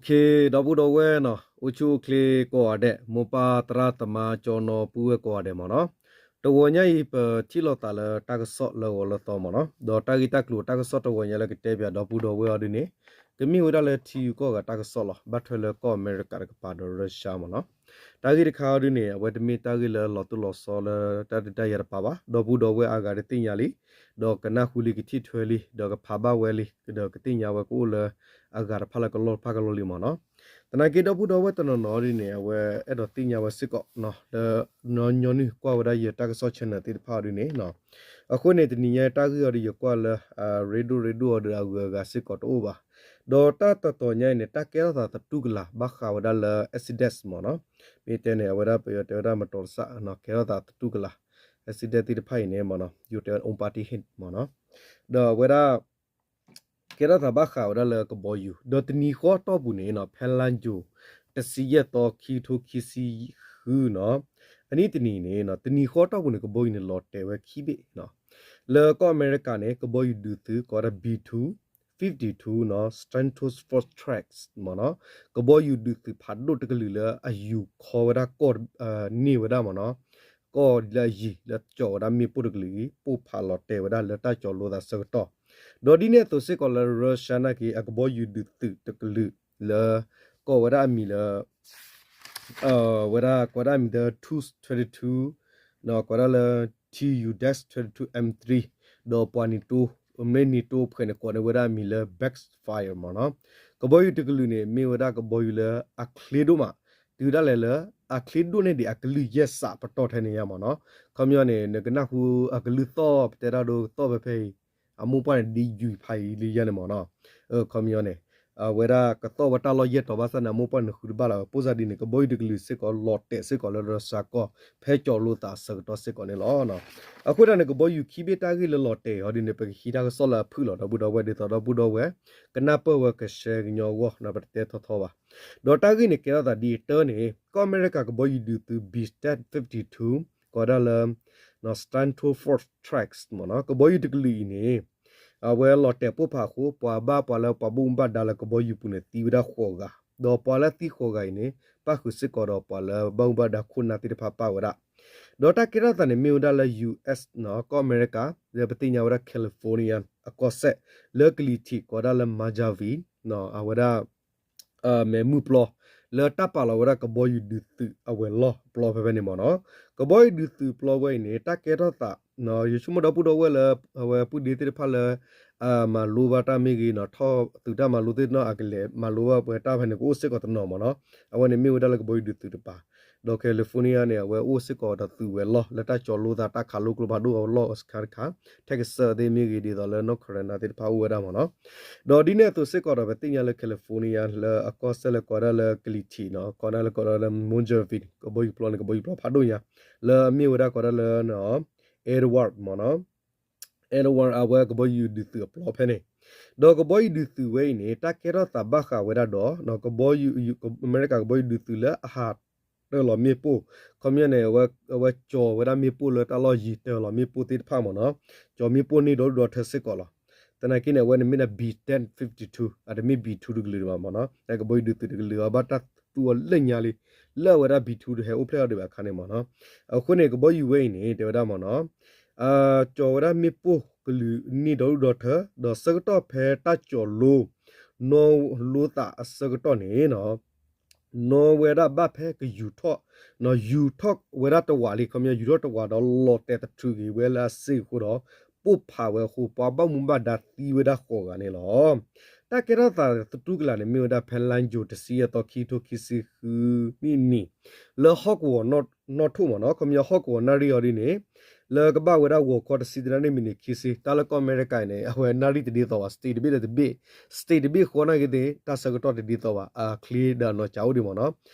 ဒီပုၢ်ဒီဝဲၢ်နီၤ, အိၣ်ဆူၣ်အိၣ်ချ့ကိးဂၤဒဲး, မိၢ်ပၢ်သရၣ်သမါကၠီနီၤပုၢ်ဝဲၢ်ကိးဂၤဒဲးမ့ၢ်နီၤ, တဂီၤညါအံၤ ပထံၣ်လိာ်သးလၢတၢ်ကစီၣ်လၢအဂီၤလၢအသီမ့ၢ်နီၤ, ဒီးတၢ်ဂ့ၢ်တၢ်ကျိၤတၢ်ကစီၣ်တဂီၤညါလၢကတဲပၠးဒီပုၢ်ဒီဝဲၢ်အီၤဒ်န့ၣ်, ကမ့ၢ်ဝဲဒၣ်လၢထံဂုၤကီၢ်ဂၤတၢ်ကစီၣ်လီၤ. ဘၣ်ထွဲလၢကီၢ်အမဲရကၤတကပၤဒီးရၢၡါမ့ၢ်နီၤ, တၢ်ဂ့ၢ်တခါအီၤဒ်န့ၣ် အဝဲတမ့ၢ်တၢ်ဂ့ၢ်လၢလီၤတိၢ်လီၤဆီလၢတၢ်ဒုးတၢ်ယၤတပၤဘၣ်, ဒီပုၢ်ဒီဝဲၢ်အါဂၤတသ့ၣ်ညါလံ, ဒီးကနၢ်ဟူလံ ကထံၣ်ထွဲလံ, ဒီးကဖးဘၣ်ဝဲလံ, ဒီးကသ့ၣ်ညါဝဲကအိၣ်လၢအဂၤတဖၣ်လၢကလီၢ်တဖၣ်ကလီၢ်လံမ့ၢ်နီၤ. သနာ်က့ဒီပုၢ်ဒီဝဲၢ်တနီၤနီၤဒ်န့ၣ် အဝဲအဲၣ်ဒိးသ့ၣ်ညါဝဲစ့ၢ်ကီး လၢညီနုၢ်ကွၢ်ဝဲဒၣ်ယတၢ်ကစီၣ် channel သ့ၣ်တဖၣ်အီၤဒ်န့ၣ်, အဃိန့ၣ် တနံၤညါတၢ်ဂ့ၢ်အီၤဒီးယကွၢ်လၢ ရ့ဒိၣ်ရ့ဒိၣ်အီၤဒီးအဂုၤအဂၤစ့ၢ်ကီးတအိၣ်ဘၣ်, ဒီးတၢ်တတီၤညါအံၤန့ၣ် တၢ်ကဲထီၣ်သးသတူၢ်ကလာ် ဘၣ်ဃးဝဲဒၣ်လၢ Exodus မ့ၢ်နီၤ, မ့ၢ်တဲန့ၣ် အဝဲဒၣ်ပယီၤတဲဝဲဒၣ်မတီၤသၣ် ကဲထီၣ်သးသတူၢ်ကလာ်, Exodus သ့ၣ်တဖၣ်အံၤန့ၣ်မ့ၢ်နီၤ ယိၤတဲဝဲ အူပၣ်တံၢ်ဟ့ၣ်မ့ၢ်နီၤ, ဒီးအဝဲဒၣ် ကဲထီၣ်သးဘၣ်ဃးဝဲဒၣ်လၢကဘီယူၤ ဒီးတနံၤဃီတီၢ်ပူၤန့ၣ်နီၤ ဖဲလါယူၤ တဆံယဲၢ်သီ ခံကထိခံဆံဃုနီၤ, အနံၣ်တနံၤန့ၣ် တနံၤဃီတီၢ်ပူၤန့ၣ် ကဘီယူၤန့ၣ်လီၤတဲာ်ဝဲခံဘ့ၣ်နီၤ, လၢကီၢ်အမဲရကၤန့ၣ် ကဘီယူၤဒုးသုးကိးဝဲဒၣ် B two fifty-two နီၤ Stratofortress မ့ၢ်နီၤ, ကဘီယူၤဒုးသုးဖးဒိၣ်တကလုာ်လၢအယူၤခီဝဲဒၣ်ကီၢ် န့ၢ်ဝဲဒၣ်မ့ၢ်နီၤ, ကီၢ်လၢအယံၤလၢကၠီၤဝဲဒၣ်မ့ၣ်ပိၢ်တကလုာ်အံၤ ပိၢ်ဖးလီၤတဲာ်ဝဲဒၣ်လၢတၢ်ကၠီၤလိသးဆၢကတီၢ်, ဒီးဒ်န့ၣ်အသိးစ့ၢ်ကီးလၢရၢၡါနာ်က့ အကဘီယူၤဒုးသုးတကလုာ်လၢ ကိးဝဲဒၣ်အမံၤလၢ ဝဲဒၣ်ကိးဝဲဒၣ်အမံၤလၢ Tu twenty-two ဒီးကိးဝဲဒၣ်လၢ Tu-dash twenty-two M three ဒီးပှၤနံၤတိ မ့ၢ်နံၤတိဖှဲးန့ၣ် ကိးန့ၢ်ဝဲဒၣ်အမံၤလၢ Backfire မ့ၢ်နီၤ, ကဘီယူၤတကလုာ်န့ၣ် မ့ၢ်ဝဲဒၣ်ကဘီယူၤလၢအချ့ဒိၣ်မး, တုၤဒၣ်လဲာ်လၢ အချ့ဒိၣ်န့ၢ်ဒံးအကလုၢ်ယဲၢ်စးပတီၢ်ထဲန့ၣ်ယါမ့ၢ်နီၤ, ခီပညီန့ၣ် နကနၢ်ဟူအကလုၢ်သီၣ် ပတဲတၢ်ဒိကသီၣ်ဖဲဖဲအံၤ အမိၢ်ပှၢ်န့ၣ် ဒ်ယူၤဖးအံၤလံယါန့ၣ်မ့ၢ်နီၤ, ခီပညီန့ၣ် အဝဲဒၣ်ကသီၣ်ဝဲတၢ်လီၢ်ယဲၢ်တီၤဘၣ်ဆၣ်န့ၣ် အမိၢ်ပှၢ်န့ၣ်ဃုတဘၣ်လၢၤဝဲ ပိၢ်စၢ်ဒ်န့ၣ် ကဘီယူၤတကလုာ်စ့ၢ်ကီးလီၤတဲာ်စ့ၢ်ကီးလၢရၢၡါကီၢ် ဖဲကၠီၤလိသးအဆၢကတီၢ်စ့ၢ်ကီးန့ၣ်လီၤ. အဃိတၢ်န့ၣ် ကဘီယူၤခံဘ့ၣ်တၢ်ဂ့ၢ်လၢလီၤတဲာ်အီၤဒ်န့ၣ် ပကဟံးတၢ်ကစီၣ်လၢအဖုၣ်လီၤ ဒီပုၢ်ဒီဝဲၢ် ဒ်သိးဒီပုၢ်ဒီဝဲၢ် ကနၢ်ပၢၢ်ဝဲကရှဲကညီအဂီၢ် ပတတဲထီထီဘၣ်, ဒီးတၢ်ဂ့ၢ်န့ၣ်ကဲထီၣ်သးဒ်အံၤတၢ်န့ၣ် ကီၢ်အမဲရကၤကဘီယူၤဒုးသုး B ten fifty-two ကိးဝဲဒၣ်လၢ Stratofortress မ့ၢ်နီၤ ကဘီယူၤတကလုာ်အံၤန့ၣ် အဝဲလီၤတဲာ်ပိၢ်ဖးအဃိ ပှၤဘၣ်ပှၤလၢပှၤဘၣ်မူဘၣ်ဒါလၢကဘီယူၤပူၤန့ၣ် သံဝဲဒၣ်ဃိးဂၤ, ဒီးပှၤလၢသံဃိးဂၤအံၤန့ၣ် ပၣ်ဃုာ်စ့ၢ်ကီးဒီးပှၤလၢဘၣ်မူဘၣ်ဒါခိၣ်နၢ်သ့ၣ်တဖၣ်ပၣ်ဝဲဒၣ်, ဒီးတၢ်ကဲထီၣ်သးန့ၣ်မ့ၢ်ဝဲဒၣ်လၢ U S နီၤ ကီၢ်အမဲရကၤ လၢပသ့ၣ်ညါဝဲဒၣ် California အကီၢ်စဲၣ် လၢကလံၤထံးကိးဝဲဒၣ်လၢ Mojave အဝဲဒၣ် မဲးမုၢ်ပျီ လၢတၢ်ပာ်လီၤဝဲဒၣ်ကဘီယူၤဒုးသုးအဝဲၤလီၢ်အပျီဖဲဖဲန့ၣ်မ့ၢ်နီၤ, ကဘီယူၤဒုးသုးပျီဝဲအံၤန့ၣ် တၢ်ကဲထီၣ်သး ယဆိကမိၣ်ဒီပုၢ်ဒီဝဲၢ်လၢ အဝဲပုၢ်ဒ့သ့ၣ်တဖၣ်လၢ မၤလိဘၣ်တၢ်မ့ၢ်ဂ့ၤနီၤ ထီၣ်သုးတၢ်မၤလိသ့ၣ်တဖၣ် အကလဲၤမၤလိဘၣ်ပှဲၤတၢ်ဖဲန့ၣ် ကအိၣ်စ့ၢ်ကီးတနီၤမ့ၢ်နီၤ, အဝဲန့ၣ်မ့ၢ်ဝဲဒၣ်လၢကဘီယူၤဒုးသုးတပၤ, ဒီး California န့ၣ် အဝဲအိၣ်စ့ၢ်ကီးဒီးသုးဝဲၤလီၢ် လၢတၢ်ကၠီလိသးတၢ်ခးလိကျိဖးဒိၣ်အလီၢ် စခါတခါ Texas သ့ၣ်မ့ၢ်ဂ့ၤ ဒ်သိးလၢ North Carolina သ့ၣ်တဖၣ်အိၣ်ဝဲဒၣ်မ့ၢ်နီၤ, ဒီးဒ်န့ၣ်အသိးစ့ၢ်ကီးဒီး ပသ့ၣ်ညါလၢ California လၢအကီၢ်စဲၣ်လၢကိးဝဲဒၣ်လၢကလံၤထံးနီၤ ကိးဝဲဒၣ်လၢကိးဝဲဒၣ်လၢ Mojave ကဘီယူၤပျီန့ၣ် ကဘီယူၤပျီဖးဒိၣ်ညါ လၢအမ့ၢ်ဝဲဒၣ်ကိးဝဲဒၣ်လၢ Edward မ့ၢ်နီၤ Edward အဝဲကဘီယူၤဒုးသုးအပျီဖဲန့ၣ်, ဒီးကဘီယူၤဒုးသုးဝဲအံၤန့ၣ် တၢ်ကဲထီၣ်သးဘၣ်ဃးဝဲဒၣ်ဒီး ကဘီယူၤ အမဲရကၤကဘီယူၤဒုးသုးလၢအဟးတၢၤလီၤမ့ၣ်ပိၢ်, ခီပညီန့ၣ် အဝဲကၠီၤဝဲဒၣ်မ့ၣ်ပိၢ်လၢတၢ်လီၢ်ယံၤ တၢၤလီၤမ့ၣ်ပိၢ်သ့ၣ်တဖၣ်မ့ၢ်နီၤ, ကၠီၤမ့ၣ်ပိၢ်န့ၢ်ဒီဒူၣ်ဒီထၢစ့ၢ်ကီးလီၤ. သနာ်က့န့ၣ် အဝဲန့ၣ်မ့ၢ်ဒၣ် B ten fifty-two အတမ့ၢ် B two တကလုာ်ဒံးဘၣ်မ့ၢ်နီၤ, ကဘီယူၤဒုးသုးတကလုာ်အဘၣ်တၢ်သူအီၤလၢညါလံ လၢအဝဲဒၣ် B two တဟဲအိၣ်ဖျဲၣ်အီၤဒံးဘၣ်အခါန့ၣ်မ့ၢ်နီၤ, အဃိန့ၣ် ကဘီယူၤဝဲအံၤန့ၣ် တဲဝဲဒၣ်မ့ၢ်နီၤ ကၠီၤဝဲဒၣ်မ့ၣ်ပိၢ်ကလုာ်န့ၢ်ဒီဒူၣ်ဒီထၢ ဒီးဆၢကတီၢ်ဖဲတၢ်ကၠီၤလိ နီၢ်လိသးအဆၢကတီၢ်န့ၣ်နီၤ နီၢ်ဝဲဒၣ်ဘၣ်ဖဲကယူၤထီၣ်, ယူၤထီၣ်ဝဲဒၣ်တဝးလံ ခီပညီ ယူၤထီၣ်တဝးဒီးလီၤတဲာ်သထြုးက့ၤဝဲလၢအစ့ၢ်အဃိဒီး ပိၢ်ဖးဝဲအဃိ ပှၤဘၣ်မူဘၣ်ဒါသံဝဲဒၣ်ဃိးဂၤန့ၣ်လီၤ. တၢ်ကဲထီၣ်သးသတူၢ်ကလာ်န့ၣ် မ့ၢ်ဝဲဒၣ်ဖဲလါယူၤတဆံယဲၢ်သီ ခံကထိခံဆံဃုနံၣ်နံၤ လၢဟီၣ်ကဝီၤနီၣ်ထိၣ်မ့ၢ်နီၤ ခီပညီဟီၣ်ကဝီၤနၣ်ရံၣ်အီၤဒ်န့ၣ် လၢကဘၣ်ဝဲဒၣ်ဂီၤခီတဆံတနၣ်ရံၣ်မံးနံးခံဆံ တၢ်လၢကီၢ်အမဲရကၤအံၤန့ၣ် အဝဲနၣ်ရံၣ်တဒ်သိးဘၣ် state တဘ့ၣ်ဒီးတဘ့ၣ် state တဘ့ၣ်ဃီနာ်က့သ့ၣ် တၢ်ဆၢကတီၢ်တဒ်သိးဘၣ် အချ့ဒီးအနီၢ်ကၠးအိၣ်ဒံးမ့ၢ်နီၤ.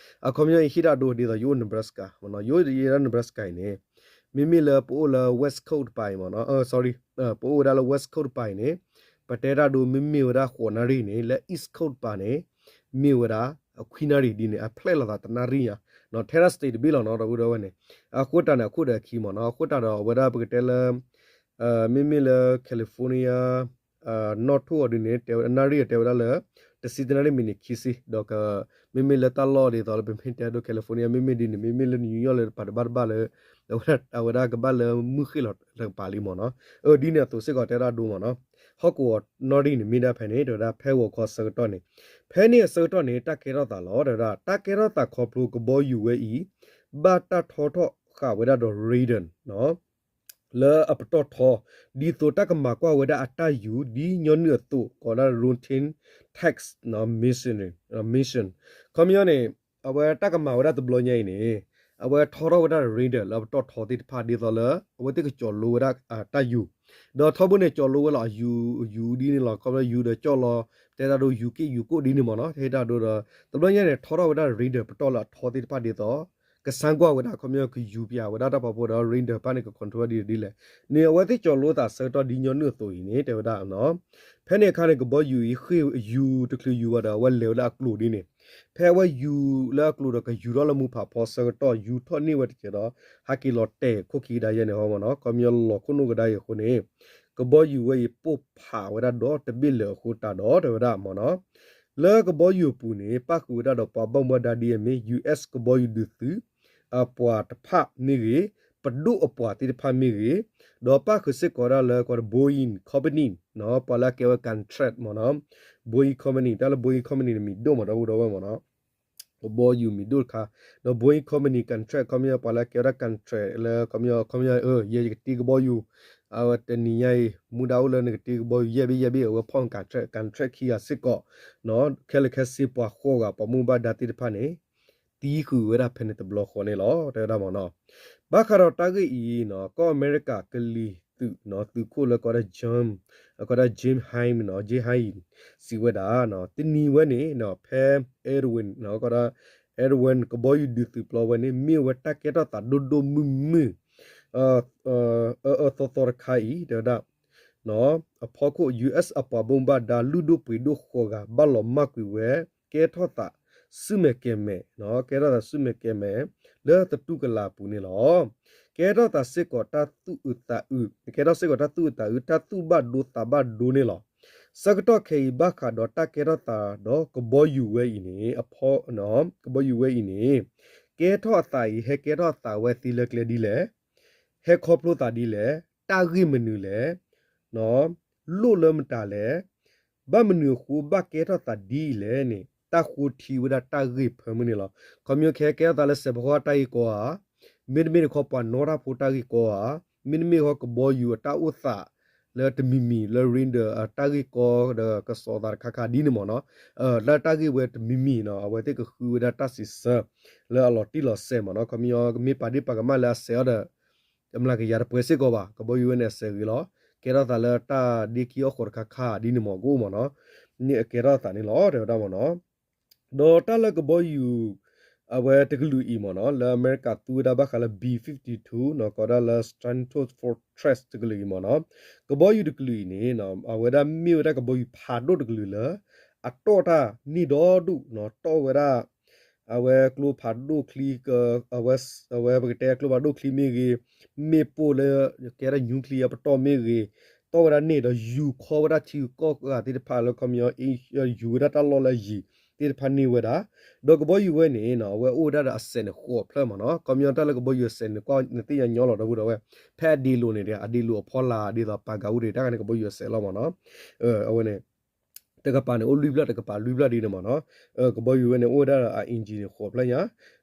အခီပညီအံၤဟ့ၣ်တၢ်ဒိဒ်သိးယအိၣ် Nebraska မ့ၢ်နီၤ ယအိၣ်ယဲဒၣ် Nebraska အံၤန့ၣ် မ့မ့ၢ်လၢပအိၣ်လၢ West Coast တပၤအံၤမ့ၢ်နီၤ sorry ပအိၣ်ဝဲဒၣ်လၢ West Coast တပၤအံၤန့ၣ် ပတဲတၢ်ဒိမ့မ့ၢ်ဝဲဒၣ်ဃိးနၣ်ရံၣ်န့ၣ် လၢ East Coast တပၤန့ၣ် မ့ၢ်ဝဲဒၣ် ခွံနၣ်ရံၣ်ဒ်န့ၣ် အဖျဲၣ်လိာ်သးတနၣ်ရံၣ်ညါ ထဲဒၣ် state တဘ့ၣ်လီၤနီၤ ဒီပုၢ်ဒီဝဲၢ်န့ၣ် အဃိတၢ်န့ၣ် အခိၣ်ဒီးအခံမ့ၢ်နီၤ အဃိတၢ်ဒီးအဝဲဒၣ်ပကတဲလၢ မ့မ့ၢ်လၢ California နီၣ်ထိၣ်အီၤဒ်န့ၣ် တဲဝဲဒၣ်နၣ်ရံၣ်အတဲဝဲဒၣ်လၢ တဆံတနၣ်ရံၣ်မံးနံးခံဆံ ဒီး မ့မ့ၢ်လၢတၢ်လီၢ်ဒ်သိးလၢပမ့ၢ်တဲဒိ California မ့မ့ၢ်ဒ်န့ၣ် မ့မ့ၢ်လၢ New York လၢတပၤတဘၣ်တဘၣ်လၢ အဝဲဒၣ် အဝဲဒၣ်ကဘၣ်လၢမုၢ်ဃ့ၢ်လီၤတကပၤလံမ့ၢ်နီၤ. အၢ ဒ်န့ၣ်အသိးစ့ၢ်ကီးတဲဒၣ်ဒိမ့ၢ်နီၤ. ဟီၣ်ကဝီၤနီၣ်ရံၣ်န့ၣ်မ့ၢ်ဒၣ်ဖဲန့ၣ် တဲဝဲဒၣ် ဖဲဂီၤခီဆၢကတီၢ်န့ၣ် ဖဲန့ၣ်အဆၢကတီၢ်န့ၣ် တၢ်ကဲထီၣ်သးလီၤ တဲဝဲဒၣ် တၢ်ကဲထီၣ်သးခီဖျိကဘီယူၤဝဲအံၤ ဘၣ်တၢ်ထီထီၣ်ဃာ်ဝဲဒၣ်ဒီး radar နီၤ လၢအပတီၢ်ထီ ဒ်သိးတၢ်ကမၤကွၢ်ဝဲဒၣ်အတၢ်ယူၤ ဒ်ညီနုၢ်အသိး ကိးဒၣ် routine test နီၤ mission, mission ခီပညီန့ၣ် အဝဲတၢ်ကမၤဝဲဒၣ်တဘျီညါအံၤန့ၣ် အဝဲထီထီၣ်ဝဲဒၣ် radar လၢအပတီၢ်ထီသ့ၣ်တဖၣ် ဒ်သိးလၢ အဝဲသ့ၣ်ကကၠီၤလိဝဲဒၣ်တၢ်ယူၤ ဒီးထီဘိန့ၣ် ကၠီၤလိဝဲလီၤ အယူၤ ယူၤဒ်န့ၣ်လီၤ ခီဖျိယူၤဒီးကၠီၣ်လီၤ တဲတၢ်ဒိ ယူၤက့ၣ်ယူၤကိၣ်ဒ်န့ၣ်မ့ၢ်နီၤ ဟ့ၣ်တၢ်ဒိဒီး တဘျီညါန့ၣ် ထီထီၣ်ဝဲဒၣ် radar ပတီၢ်လၢအထီသ့ၣ်တဖၣ်ဒ်သိး ကဆါကွၢ်ဝဲဒၣ် ခီပညီကယူၤပၠးဝဲဒၣ်တၢ်ဖီဖိဒီး radar တဖၣ်န့ၣ် က control ဒ်ဒ်လဲၣ်န့ၣ် အဝဲသ့ၣ်ကၠီၤလိသးဆၢကတီၢ်ဒ်ညီနုၢ်အသိးအံၤန့ၣ် တဲဝဲဒၣ် ဖဲန့ၣ်အခါန့ၣ် ကဘီယူၤအံၤ ဃ့ၢ်ယူၤတချုးယူၤဘၣ်ဒီး အဝဲလဲၤဝဲလၢအကျိၤဒ်န့ၣ် ဖဲအဝဲယူၤလၢအကျိၤဒီး ကယူၤထီၣ်လၢမူဖးဖီဆၢကတီၢ် ယူၤထီၣ်န့ၢ်ဝဲတကဲးဒီး ဟဲက့ၤလီၤတဲာ်ခိၣ်ခံကဒါယဲၢ်န့ၣ်ဟီမ့ၢ်နီၤ ခီပညီလီၤခိၣ်နူာ်ကဒါအံၤအဃိန့ၣ် ကဘီယူၤဝဲအံၤ ပိၢ်ဖးဝဲဒၣ်ဒီတဘ့ၣ်လၢာ်အဃိတးဒီး တဲဝဲဒၣ်မ့ၢ်နီၤ လၢကဘီယူၤအပူၤန့ၣ် ပၣ်ဃုာ်ဝဲဒၣ်ဒီးပှၤဘၣ်မူဘၣ်ဒါဒ်အမ့ၢ် US ကဘီယူၤဒုးသုး အပှၤတဖၣ်မ့ၢ်ဂ့ၤ, ပဒိၣ်အပှၤသ့ၣ်တဖၣ်မ့ၢ်ဂ့ၤ, ဒီးပၣ်ဃုာ်စ့ၢ်ကီးဒၣ်လၢ Boeing Company နီၤ ပှၤလၢအကဲဝဲ contract မ့ၢ်နီၤ Boeing Company တၢ်လၢ Boeing Company န့ၣ် မံၤဒိၣ်မးဒီပုၢ်ဒီဝဲၢ်မ့ၢ်နီၤ ကဘီယူၤမံၤဒိၣ်တခါ, ဒီး Boeing Company contract ခီပညီ ပှၤလၢကဲဝဲဒၣ် contract လၢခီပညီ ခီပညီ ယဲယကတ့ကဘီယူၤ, အဝဲတနံၤညါအံၤ မူဒါအိၣ်လၢနကတ့ကဘီယူၤ ယဲၢ်ဘ့ၣ်ယဲၢ်ဘ့ၣ် အဝဲဖီၣ် contract, contract ခံဂၤစ့ၢ်ကီး, ခဲလၢာ်ခဲဆ့ပှၤဃိးဂၤ ပှၤဘၣ်မူဘၣ်ဒါသ့ၣ်တဖၣ်န့ၣ် သံဃုာ်ဝဲဒၣ်ဖဲန့ၣ်တဘျီဃီန့ၣ်လီၤ တဲဝဲဒၣ်မ့ၢ်နီၤ. ဘၣ်ဃးဒီးတၢ်ဂ့ၢ်အံၤနီၤ ကီၢ်အမဲရကၤကလံၤသုးနီၤ သုးခိၣ်လၢကိးဒၣ် Jim, ကိးဒၣ် Jim Himes နီၤ Jim Himes စံးဝဲဒၣ်, တနံၤဝဲန့ၣ် ဖဲ Edwin နီၤ ကိးဒၣ် Edwin ကဘီယူၤဒုးသုးပျီဝဲန့ၣ် မ့ၢ်ဝဲတၢ်ကဲထီၣ်သးဒိၣ်ဒိၣ်မုၢ်မုၢ် အၢအၢသီသီတခါအံၤ တဲဝဲဒၣ် အဖီခိၣ် US အပှၤဘၣ်မူဘၣ်ဒါလုၢ်ဒိၣ်ပှ့ၤဒိၣ်ဃိးဂၤ ဘၣ်လီၤမၢ်ကွံာ်ဝဲ ကဲထီၣ်သးဆူမဲာ်ကဲၤမဲာ်, ကဲထီၣ်သးဆူမဲာ်ကဲၤမဲာ် လၢသတူၢ်ကလာ်အပူၤန့ၣ်လီၤ. ကဲထီၣ်သးစ့ၢ်ကီးတၢ်သူၣ်အုးသးအုး, ကဲထီၣ်စ့ၢ်ကီးတၢ်သူၣ်အုးသးအုး တၢ်သူၣ်ဘၣ်ဒိသးဘၣ်ဒိန့ၣ်လီၤ. ဆၢကတီၢ်ခဲအံၤ ဘၣ်ဃးဒီးတၢ်ကဲထီၣ်သးဒီးကဘီယူၤဝဲအံၤန့ၣ် အဖီ ကဘီယူၤဝဲအံၤန့ၣ် ကဲထီၣ်အသးအံၤ ဟဲကဲထီၣ်အသးဝဲသ့လၢကျဲဒ်လဲၣ်, ဟဲခီဖျိသးဒ်လဲၣ်, တၢ်ဂ့ၢ်မနုၤလဲၣ်, လိၣ်လၢမတၤလဲၣ်, ဘၣ်မနုၤအဃိဘၣ်ကဲထီၣ်သးဒ်အံၤလဲၣ်န့ၣ် တၢ်ဃိထံဝဲဒၣ်တၢ်ဂ့ၢ်ဖၢမုၢ်န့ၣ်လီၤ. ခီပညီခဲကဲထီၣ်သးလၢစဲးဖီကီၢ်တၢ်ဂ့ၢ်ကီဧါ, မ့တမ့ၢ်တခီပှၤနီၣ်တၢ်ဖိတၢ်ဂ့ၢ်ကီဧါ, မ့တမ့ၢ်ဃီကဘီယူၤအတၢ်အိၣ်သး လၢတမံၤမံၤလၢ radar အတၢ်ဂ့ၢ်ကီဒီးကစီၤသးတခါခါဒ်န့ၣ်မ့ၢ်နီၤ, လၢတၢ်ဂ့ၢ်ဝဲတမံၤမံၤနီၤ အဝဲသ့ၣ်ကဃုဝဲဒၣ်တၢ်စံးဆၢ လၢအလီၤတံၢ်လီၤဆဲးမ့ၢ်နီၤ, ခီပညီကမ့ၢ်ပာ်ဒ့ၣ်ပာ်ကမၣ်လၢအစဲးအီၤဒီး ကမျၢၢ်ကယၤတပှဲၤစ့ၢ်ကီးဘၣ်, ကဘီယူၤဝဲန့ၣ်အစဲးဂ့ၤလီၤ, ကဲထီၣ်သးလၢတၢ်ဒ့ခံအီၣ်ဃိးတခါခါဒ်န့ၣ်မ့ၢ်ကအိၣ်မ့ၢ်နီၤ, န့ၣ်အကဲထီၣ်သးန့ၣ်လီၤ တဲဝဲဒၣ်မ့ၢ်နီၤ. ဒီးတၢ်လၢကဘီယူၤ အဝဲတကလုာ်အံၤမ့ၢ်နီၤ လၢအမဲရကၤသူဝဲဒၣ်ဘၣ်ဃးလၢ B fifty-two နီၤ ကိးဒၣ်လၢ Stratofortress တကလုာ်အံၤမ့ၢ်နီၤ, ကဘီယူၤတကလုာ်အံၤန့ၣ် အဝဲဒၣ်မ့ၢ်ဝဲဒၣ်ကဘီယူၤဖးဒိၣ်တကလုာ်လၢ အတီၢ်တၢ်န့ၢ်ဒီဒူၣ်နီၤ တီၢ်ဝဲဒၣ် အဝဲကျိဖးဒိၣ်ချံ အဝဲပကတဲကျိဖးဒိၣ်ချံမ့ၢ်ဂ့ၤ, မ့ၣ်ပိၢ်လၢ ကဲဒၣ် nuclear ပတီၢ်မ့ၢ်ဂ့ၤ, တီၢ်ဝဲဒၣ်န့ၣ်ဒီးယူၤခီဝဲဒၣ်ထံဂုၤကီၢ်ဂၤသ့ၣ်တဖၣ်လၢခီပညီ ယူၤဝဲဒၣ်တၢ်လီၢ်လၢအယံၤသ့ၣ်တဖၣ်န့ၢ်ဝဲဒၣ်, ဒီးကဘီယူၤဝဲန့ၣ် အဝဲအိၣ်ဝဲဒၣ်ဒီးအစဲးန့ၣ်ဃိးဖျၢၣ်မ့ၢ်နီၤ, ခီပညီတၢ်လၢကဘီယူၤအစဲးန့ၣ် ကွၢ်နသ့ၣ်ညါညီလီၤဒီပုၢ်ဒီဝဲၢ်, ဖဲအဒ့လိၤန့ၣ် အဒ့လိၤအဖီလာ်ဒ်သိးပာ်ကၤအိၣ်ဒံး တၢ်ဂၤန့ၣ်ကဘီယူၤအစဲးလီၤမ့ၢ်နီၤ, အဝဲန့ၣ် တကပၤန့ၣ် အိၣ်လွံၢ်ဖျၢၣ်တကပၤလွံၢ်ဖျၢၣ်ဒ်န့ၣ်မ့ၢ်နီၤ, ကဘီယူၤဝဲန့ၣ် အိၣ်ဝဲဒၣ်ဒီးအ engine န့ၣ် ဃိးဖျၢၣ်ညါ,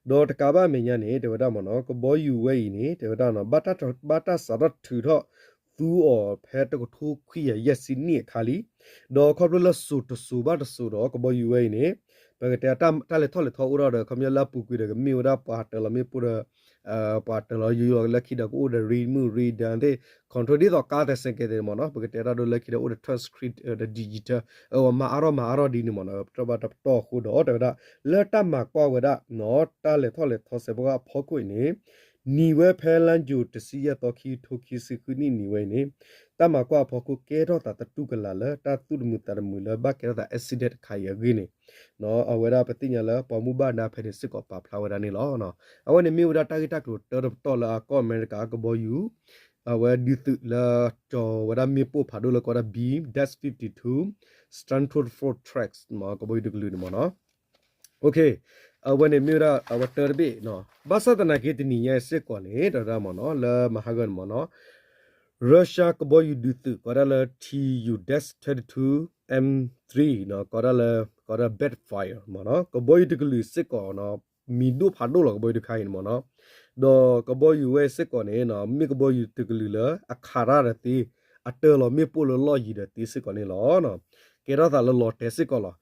ဒီးတကးဘၣ်အမဲာ်ညါန့ၣ် တဲဝဲဒၣ်မ့ၢ်နီၤ ကဘီယူၤဝဲအံၤန့ၣ် တဲဝဲဒၣ် ဘၣ်တၢ်စးထီၣ်ထုးထီၣ်သူအီၤဖဲတကထိခွံကယၤယဲၢ်ဆံနံၣ်အခါလံ, ဒီးခီဖျိလၢစိၤတစိၤဘၣ်တစိၤဒီး ကဘီယူၤဝဲအံၤန့ၣ် ပကတဲတၢ်လဲၤထီၣ်လဲၤထီအိၣ်ထီၣ်ဒီး ခီပညီလၢအပူၤကွံာ်ဒီးကမ့ၢ်ဝဲဒၣ်ပှၤတၢၤလီၤမ့ၣ်ပိၢ်ဒီး ပှၤတၢၤလီၤယူၤလီၤလၢခံဒီးကအိၣ်ဒီး radar မုၢ် radar သ့ၣ် control ဒ်သိးကါသဲးစဲးကဲးသ့ၣ်န့ၣ်မ့ၢ်နီၤ, ပကတဲတၢ်ဒိလၢခံဒီးအိၣ်ဒီး touch screen ဒီး digital အဝဲမၤအါထီၣ်မၤအါထီၣ်ဒ်န့ၣ်မ့ၢ်နီၤ, ပတြီဘၣ်တပတီၢ်အဃိဒီး တဲဝဲဒၣ် လၢတၢ်မၤကွၢ်ဝဲဒၣ်နီၤ တၢ်လဲၤထီၣ်လဲၤထီစဲးဖီကီၢ်အဖီခိၣ်အံၤန့ၣ် နံၤဝဲဖဲလါယူၤတဆံယဲၢ်သီ ခံကထိခံဆံဃုနံၣ်နံၤဝဲအံၤန့ၣ် တၢ်မၤကွၢ်အဖီခိၣ်ကဲထီၣ်သးသတူၢ်ကလာ်လၢတၢ်သူၣ်တမုာ်သးတမုာ်လၢဘၣ်ကဲထီၣ်သး accident တခါအံၤအဂ့ၢ်န့ၣ် အဝဲဒၣ်ပသ့ၣ်ညါလၢပှၤမူဘၣ်ဒါဖဲန့ၣ်စ့ၢ်ကီးပာ်ဖျါဝဲဒၣ်န့ၣ်လီၤ. အဝဲန့ၣ်မ့ၢ်ဝဲဒၣ်တၢ်ဂ့ၢ်တၢ်ကျိၤတၢတပတီၢ်လၢအကီၢ်အမဲရကၤကဘီယူၤ အဝဲဒုးသုးလၢကၠီၤဝဲဒၣ်မ့ၣ်ပိၢ်ဖးဒိၣ်လၢကိးဝဲဒၣ် B dash fifty-two Stratofortress မ့ၢ် ကဘီယူၤတကလုာ်န့ၣ်မ့ၢ်နီၤ. အဝဲန့ၣ်မ့ၢ်ဝဲဒၣ်အဝဲတၢတဘ့ၣ်နီၤ. ဘၣ်ဆၣ်သနာ်က့တနံၤညါအံၤစ့ၢ်ကီးန့ၣ် တဝဲဒၣ်မ့ၢ်နီၤ လၢမဟါဂီၤန့ၣ်မ့ၢ်နီၤ Russia ကဘီယူၤဒုးသုးကိးဝဲဒၣ်လၢ T U dash twenty-two M three နီၤ ကိးဝဲဒၣ်လၢ ကိးဝဲဒၣ် backfire မ့ၢ်နီၤ ကဘီယူၤတကလုာ်စ့ၢ်ကီးနီၤ မံၤဒိၣ်ဖးဒိၣ်လီၤ ကဘီယူၤတခါအံၤန့ၣ်မ့ၢ်နီၤ. ဒီးကဘီယူၤဝဲစ့ၢ်ကီးန့ၣ်နီၤ မ့ၢ်ကဘီယူၤတကလုာ်လၢအခးတၢ်ဒီးသ့ အတၢၤလီၤမ့ၣ်ပိၢ်လၢလီၢ်ယံၤဒီးသ့စ့ၢ်ကီးန့ၣ်လီၤ. ကဲထီၣ်သးလၢလီၤတဲာ်စ့ၢ်ကီးလီၤ.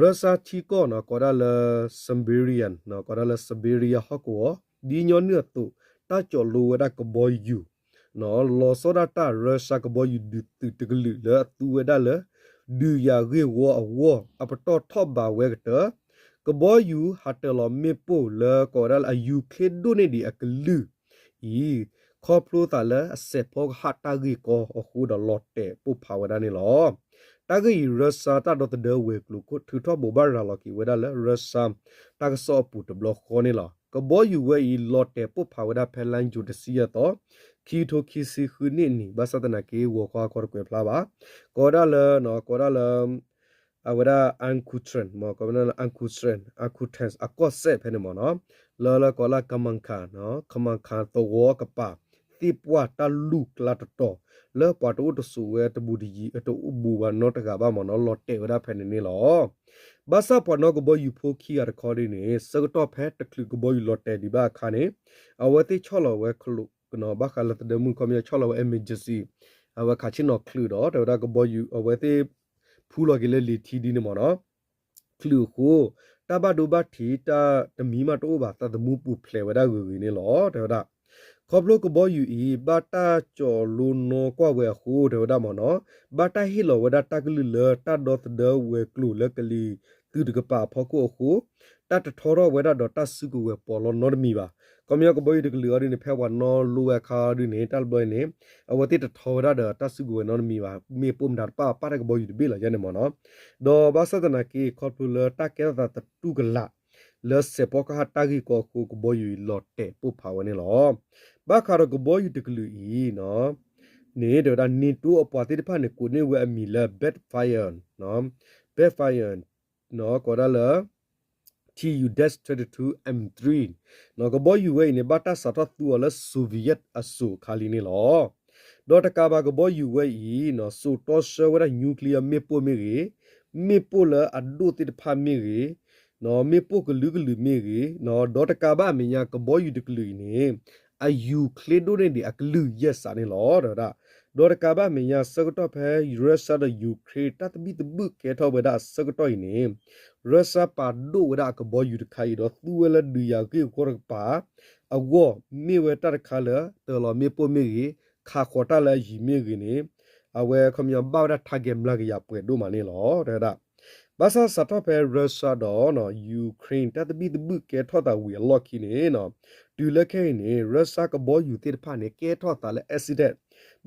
Russia ထံကီၢ်နီၤ ကိးဝဲဒၣ်လၢ Siberian နီၤ ကိးဝဲဒၣ်လၢ Siberia ဟီၣ်ကဝီၤ ဒ်ညီနုၢ်အသိး တၢ်ကၠီၤလိဝဲဒၣ်ကဘီယူၤ လီၤဆီဒၣ်တၢ် Russia ကဘီယူၤဒုးသုးတကလုာ်လၢအသူဝဲဒၣ်လၢ ဒုးယၤဂ့ၢ်ဝီအဂီၢ် အပတီၢ်ထီၣ်ဘးဝဲကတၢၢ် ကဘီယူၤဟးတၢၤလီၤမ့ၣ်ပိၢ်လၢကိးဝဲဒၣ်လၢအယူၤချ့ဒိၣ်န့ၢ်ဒံးအကလုာ်အံၤ ခီဖျိသးလၢအစဲးဖီကဟၣ်တၢ်ဂ့ၢ်ကီအဃိဒီးလီၤတဲာ်ပိၢ်ဖးဝဲဒၣ်န့ၣ်လီၤ. တၢ်ဂ့ၢ်အံၤ Russia တၢ်ဒီသဒၢဝဲၤကျိၤ ထုးထီၣ်ဘိးဘၣ်ရၤလီၤက့ၤဝဲဒၣ်လၢ Russia တၢ်ကစီၣ်အပူၤတဘျီဃီန့ၣ်လီၤ. ကဘီယူၤဝဲအံၤ လီၤတဲာ်ပိၢ်ဖးဝဲဒၣ်ဖဲလါယူၤတဆံယဲၢ်သီ ခံကထိခံဆံဃုနံၣ်အနံၤ ဘၣ်ဆၣ်သနာ်က့ ဂီၤခီအခီတကွဲးဖျါဘၣ် ကိးဝဲဒၣ်လၢ ကိးဝဲဒၣ်လၢ အဝဲဒၣ် Irkutsk မ့ၢ် ကိးဝဲဒၣ်လၢ Irkutsk Irkutsk အကီၢ်စဲၣ်ဖဲန့ၣ်မ့ၢ်နီၤ လၢလၢကိးလၢ Kamanka Kamanka သဝီကပၤ သ့ၣ်ပှၢ်တၢ်လူၢ်ကျါတတီၤ လၢပှၤတအိၣ်တဆိးဝဲတဘူးတယံၤ တအိၣ်ဘူးဘၣ်နီတဂၤဘၣ်မ့ၢ်နီၤ လီၤတဲာ်ဝဲဒၣ်ဖဲန့ၣ်န့ၣ်လီၤ. ဘၣ်ဆၣ်ပှၤနီၣ်ကဘီယူၤဖိခံဂၤတခီဒ်န့ၣ် ဆၢကတီၢ်ဖဲတချုးကဘီယူၤလီၤတဲာ်ဒံးဘၣ်အခါန့ၣ် အဝဲသ့ၣ်ဆီၣ်လီၤဝဲခလိာ် ဘၣ်ဃးလၢသဒၢမုၢ်ခီပညီဆီၣ်လီၤဝဲ emergency အဝဲခးဆ့ၣ်နီၤချုးဒီး တဲဝဲဒၣ်ကဘီယူၤ အဝဲသ့ၣ်ဖူလီၤက့ၤလၢလံာ်ထံဒ်န့ၣ်မ့ၢ်နီၤ ချုးအဃိ တၢ်ဘၣ်ဒိဘၣ်ထံး တၢ်တမံၤမးတအိၣ်ဘၣ် သးသမူပူၤဖျဲးဝဲဒၣ်ဂ့ၤဂ့ၤန့ၣ်လီၤ တဲဝဲဒၣ်. ခီဖျိကဘီယူၤအံၤ ဘၣ်တၢ်ကၠီၤလိနီၣ်ကွၢ်ဝဲအဃိ တဲဝဲဒၣ်မ့ၢ်နီၤ ဘၣ်တၢ်ဟ့ၣ်လီၤဝဲဒၣ်တၢ်ကလုၢ်လၢတၢ်ဒီသဒၢဝဲၤကျိၤလၢကလံၤသုးတကပၤအဖီခိၣ်အဃိ တၢ်တထီထီၣ်ဝဲဒၣ်ဒီးတၢ်စုကဝဲၤပီးလီနီတမံၤဘၣ်. ခီပညီကဘီယူၤတကလုာ်အီၤဒ်န့ၣ် ဖဲပှၤနီၣ်လိဝဲအခါအီၤဒ်န့ၣ် တၢ်တဘျီအံၤန့ၣ် အဝဲသ့ၣ်တထီဝဲဒၣ်ဒီးတၢ်စုကဝဲၤနီတမံၤဘၣ်. မ့ၣ်ပိၢ်မတၤတပၣ်ပၣ်တၢ်ကဘီယူၤတဘ့ၣ်လီၤယဲန့ၣ်မ့ၢ်နီၤ. ဒီးဘၣ်ဆၣ်သနာ်က့ ခီဖျိလၢတၢ်ကဲထီၣ်သးသတူၢ်ကလာ် လၢစဲးဖီကဟၣ်တၢ်ဂ့ၢ်ကီအဃိ ကဘီယူၤအံၤလီၤတဲာ်ပိၢ်ဖးဝဲန့ၣ်လီၤ. ဘၣ်ဃးဒီးကဘီယူၤတကလုာ်အံၤ န့ၣ် တဲဝဲဒၣ် NATO အပှၤသ့ၣ်တဖၣ်န့ၣ် ကိးန့ၢ်ဝဲအမံၤလၢ Backfire, Backfire ကိးဒၣ်လၢ Tu dash twenty-two M three ကဘီယူၤဝဲအံၤန့ၣ် ဘၣ်တၢ်စးထီၣ်သူအီၤလၢ Soviet အစိၤအခါလံန့ၣ်လီၤ. ဒီးတကးဘၣ်ကဘီယူၤဝဲအံၤ စိာ်တီဆှၢဝဲဒၣ် nuclear မ့ၣ်ပိၢ်မ့ၢ်ဂ့ၤ, မ့ၣ်ပိၢ်လၢအဒိၣ်သ့ၣ်တဖၣ်မ့ၢ်ဂ့ၤ, မ့ၣ်ပိၢ်ကလုာ်ကလုာ်မ့ၢ်ဂ့ၤ, ဒီးတကးဘၣ်အမဲာ်ညါ ကဘီယူၤတကလုာ်အံၤန့ၣ် အယူၤချ့ဒိၣ်န့ၢ်ဒံးအကလုာ်ယဲၢ်စးန့ၣ်လီၤ တဲဝဲဒၣ်. ဒီးတကးဘၣ်အမဲာ်ညါ ဆၢကတီၢ်ဖဲ Russia ဒီး Ukraine တၢ်သဘံၣ်သဘုၣ်ကဲထီၣ်ဝဲဒၣ်အဆၢကတီၢ်အံၤန့ၣ် Russia ပာ်ဒိၣ်ဝဲဒၣ်အကဘီယူၤတခါအံၤ ဒီးသူဝဲလၢဒုးယၤဂ့ၢ်ဝီတကပၤအဂီၢ် မ့ၢ်ဝဲတၢ်တခါလၢ တၢၤလီၤမ့ၣ်ပိၢ်မ့ၢ်ဂ့ၤ, ခးဃီၤတၢ်လၢအယံၤမ့ၢ်ဂ့ၤန့ၣ် အဝဲခီပညီဘၣ်ဝဲဒၣ် target မျးကယၤပှဲၤဒိၣ်မးန့ၣ်လီၤ တဲဝဲဒၣ်. ဘၣ်ဆၣ်စးထီၣ်ဖဲ Russia ဒီး Ukraine တၢ်သဘံၣ်သဘုၣ်ကဲထီၣ်သးဝံၤအလီၢ်ခံန့ၣ် တုၤလၢခဲအံၤန့ၣ် Russia ကဘီယူၤသ့ၣ်တဖၣ်န့ၣ် ကဲထီၣ်သးလၢ accident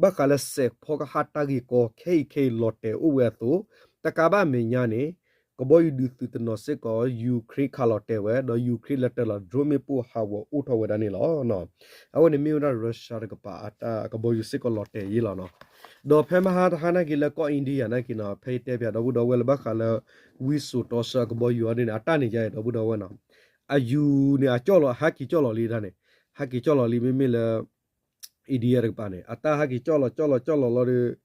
ဘၣ်ဃးလၢစဲးဖီကဟၣ်တၢ်ဂ့ၢ်ကီ ခဲအံၤခဲအံၤလီၤတဲာ်အိၣ်ဝဲအသိး တကးဘၣ်အမဲာ်ညါန့ၣ် ကဘီယူၤဒုးသုးတနီၤစ့ၢ်ကီး Ukraine ခးလီၤတဲာ်ဝဲ ဒီး Ukraine လဲၤတၢၤလီၤ drone မ့ၣ်ပိၢ်ဟးဂီၤအိၣ်ထီၣ်ဝဲဒၣ်န့ၣ်လီၤ. အဝဲန့ၣ်မ့ၢ်ဝဲဒၣ် Russia တကပၤအတၢ်ကဘီယူၤစ့ၢ်ကီးလီၤတဲာ်ယဲလီၤနီၤ. ဒီးဖဲမဟါတဟါနာ်က့လၢကီၢ် India နာ်က့နီၤ ဖဲယတဲပၠးဒီပုၢ်ဒီဝဲၢ်လၢဘၣ်ဃးလၢ ဝံစိာ်တီဆှၢအကဘီယူၤအီၤဒ်န့ၣ် အတၢ်န့ၣ်ယါအံၤဒီပုၢ်ဒီဝဲၢ်နီၤ အယူၤန့ၣ် အကၠီၣ်လီၤ ဟဲက့ၤကၠီၣ်လီၤလံတၢ်န့ၣ် ဟဲက့ၤကၠီၣ်လီၤလံ မ့မ့ၢ်လၢ India တကပၤန့ၣ် အတၢ်ဟဲက့ၤကၠီၣ်လီၤကၠီၣ်လီၤကၠီၣ်လီၤလီၤဒီး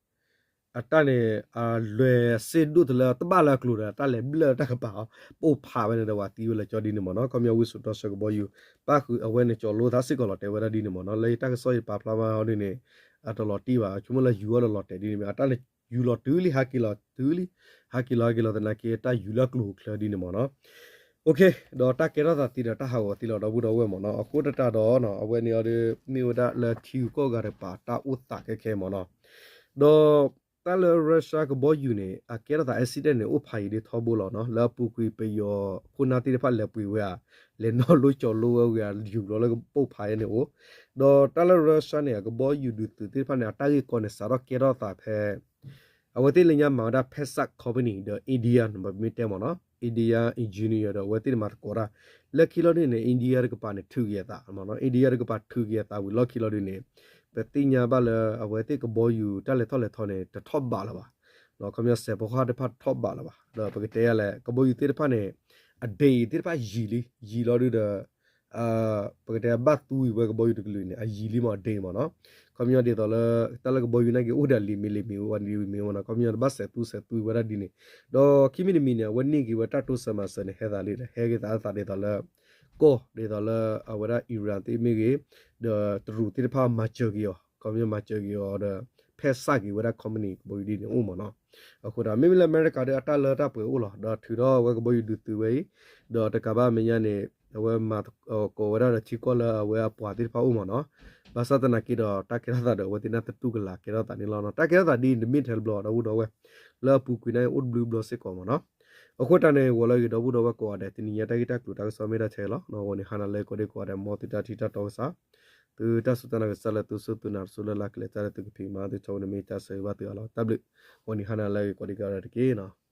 အတၢ်န့ၣ် အလွဲၢ်စ့ၢ်ဒိၣ်တလၢတဘၣ်လၢအကျိၤဒီး တၢ်လဲၤဘျၢၣ်တၢ်ကပၤအီၤ ပိၢ်ဖးဝဲန့ၣ်ဒီးဝဲသံဝဲလၢကၠီဒ်န့ၣ်မ့ၢ်နီၤ. ခီပညီဝံစိာ်တီဆှၢကဘီယူၤ ပၣ်ဃုာ်အဝဲန့ၣ်ကၠီလိသးစ့ၢ်ကီးလီၤတဲာ်ဝဲဒၣ်ဒ်န့ၣ်မ့ၢ်နီၤ. လၢယတၢ်ကစီၣ်ယပာ်ဖျါမးအီၤဒ်န့ၣ် အတလီၤတံၢ်ဘၣ် ဆိကမိၣ်လၢယူၤအီၤဒီးလီၤတဲာ်ဒ်န့ၣ်မ့ၢ် အတၢ်န့ၣ်ယူၤလီၤတုၤလံ ဟးက့ၤလီၤတုၤလံ ဟးက့ၤလီၤဟးက့ၤလီၤသနာ်က့ တၢ်ယူၤလၢအကျိၤအချၢဒ်န့ၣ်မ့ၢ်နီၤ. ဒီးတၢ်ကဲထီၣ်သးသ့ဒီးတၢ်ဟးဂီၤသ့လီၤဒီပုၢ်ဒီဝဲၢ်မ့ၢ်နီၤ. အဃိသတးဒီး အဝဲန့ၣ်အီၤဒီး မ့ၢ်ဝဲဒၣ်လၢထံဂုၤကီၢ်ဂၤတကပၤတၢ်အိၣ်သးခဲခဲမ့ၢ်နီၤ. ဒီးတၢ်လၢ Russia ကဘီယူၤန့ၣ် အကဲထီၣ်သး accident န့ၣ် အိၣ်ဖးယံာ်ဒ်ထီဘိလီၤနီၤ. လၢအပူၤကွံာ်ပယီၤခိၣ်နၢ်သ့ၣ်တဖၣ်လဲၤပှ့ၤဝဲဧါ လဲၤနီၣ်လိကၠီလိဝဲဝံၤဧါ ယူၤလီၤလၢကပိၢ်ဖးယဲန့ၣ်အိၣ်. ဒီးတၢ်လၢ Russia န့ၣ် အကဘီယူၤဒုးသုးသ့ၣ်တဖၣ်န့ၣ် အတၢ်ဂ့ၢ်ကီန့ၣ် စးထီၣ်ကဲထီၣ်သးဖဲ အဝဲသ့ၣ်လၢညါမၤဝဲဒၣ် Pesach Company ဒီး India ပမ့ၢ်တဲမ့ၢ်နီၤ India engineer ဒီးအဝဲသ့ၣ်န့ၣ်မၤသကိးတၢ် လၢခံလီၤဒ်န့ၣ် India တကပၤန့ၣ် ထုးက့ၤအသးမ့ၢ်နီၤ. India တကပၤထုးက့ၤအသးဝံၤလီၢ်ခံလီၤဒ်န့ၣ် ပသ့ၣ်ညါဘၣ်လၢအဝဲသ့ၣ်ကဘီယူၤတၢ်လဲၤထီၣ်လဲၤထီန့ၣ် တထီၣ်ဘးလၢၤဘၣ်. ခီပညီစဲးဖီကဟၣ်သ့ၣ်တဖၣ်တထီၣ်ဘးလၢၤဘၣ်. ဒီးပကတဲယၤလဲၣ် ကဘီယူၤသ့ၣ်တဖၣ်န့ၣ် အဒ့အံၤသ့ၣ်တဖၣ်ယံာ်လံ ယံာ်လီၤဒုဒီး ပကတဲဘၣ်သူအံၤဝဲကဘီယူၤတကလုာ်န့ၣ် အယံာ်လံမး အဒ့မးနီၤ. ခီပညီဒ်သိးလၢ တၢ်လၢကဘီယူၤနာ်က့အိၣ်ဒီးလံာ်မ့ၢ်လံာ်မ့ၢ်အိၣ်ဝဲဒ်မ့ၢ်မးနီၤ. ခီပညီတဘၣ်စဲးသူစဲးသူဝဲဒၣ်ဒ်န့ၣ် ဒီးခံမံၤတမံၤန့ၣ် အဝဲန့ၢ်က့ၤဝဲတၢ်တိစၢၤမၤစၢၤန့ၣ် ဟဲသးလံဒီး ဟဲက့ၤသးအသးဒ်သိးလၢ ကီၢ်ဒ်သိးလၢအဝဲဒၣ် Iran သ့ၣ်မ့ၢ်ဂ့ၤ ဒီးတရူးသ့ၣ်တဖၣ်မၤစၢၤက့ၤအီၤ ခီပညီမၤစၢၤက့ၤအီၤဒီး ဖဲစးက့ၤဝဲဒၣ် company ကဘီယူၤဒ်န့ၣ်အိၣ်မးနီၤ. အဃိဒီး မ့မ့ၢ်လၢအမဲရကၤဒီးအတၢ်လၢတၢ်ပှဲၤအိၣ်လီၤ ဒီးထုးထီၣ်ဝဲကဘီယူၤဒုးသုးဝဲအံၤ ဒီးတကးဘၣ်မဲာ်ညါန့ၣ် အဝဲမၤကိးဝဲဒၣ်ဒီးထံကီၢ်လၢအဝဲအပှၤသ့ၣ်တဖၣ်အိၣ်မးနီၤ. ဘၣ်ဆၣ်သနာ်က့ဒီး တၢ်ကဲထီၣ်သးဒီးအဝဲသ့ၣ်န့ၣ်တတူၢ်ကလာ်ကဲထီၣ်သးန့ၣ်လီၤနီၤ. တၢ်ကဲထီၣ်သးဒ်အံၤ တမ့ၢ်ထဲတဘျီဒီပုၢ်ဒီဝဲၢ် လၢအပူၤကွံာ်န့ၣ်အိၣ်တဘျုးဘျီစ့ၢ်ကီးမးနီၤ. အဃိတၢ်န့ၣ် ဂီၤလၢအဂ့ၤဒီပုၢ်ဒီဝဲၢ်ကိးဂၤဒဲး တနံၤညါတၢ်ဂ့ၢ်တၢ်ကျိၤတၢ်ကစီၣ်မ့ၢ်ဒၣ်ထဲလီၤ. ဂီၤနံၤဟါနၤလၢကိးဒံကိးဂၤဒဲး မ်သုတၢ်ထံၣ်တၢ်တီကစၢ် သုတၢ်စူၢ်တၢ်နာ်ကစၢ်လၢသုစူၢ်သုနာ်တစိၢ်လၢ်လၢ်ကလဲၤတၢ်လၢသုကဖံးမၤသုထီဘိန့ၣ်မ့ၢ်တၢ်ဆၢဂ့ၤဘၣ်သုအါလီၤ. တၢ်ဘျုး ဂီၤနံၤဟါနၤလၢအဂ့ၤကိးဒံကိးဂၤဒဲးတက့ၢ်နီၤ.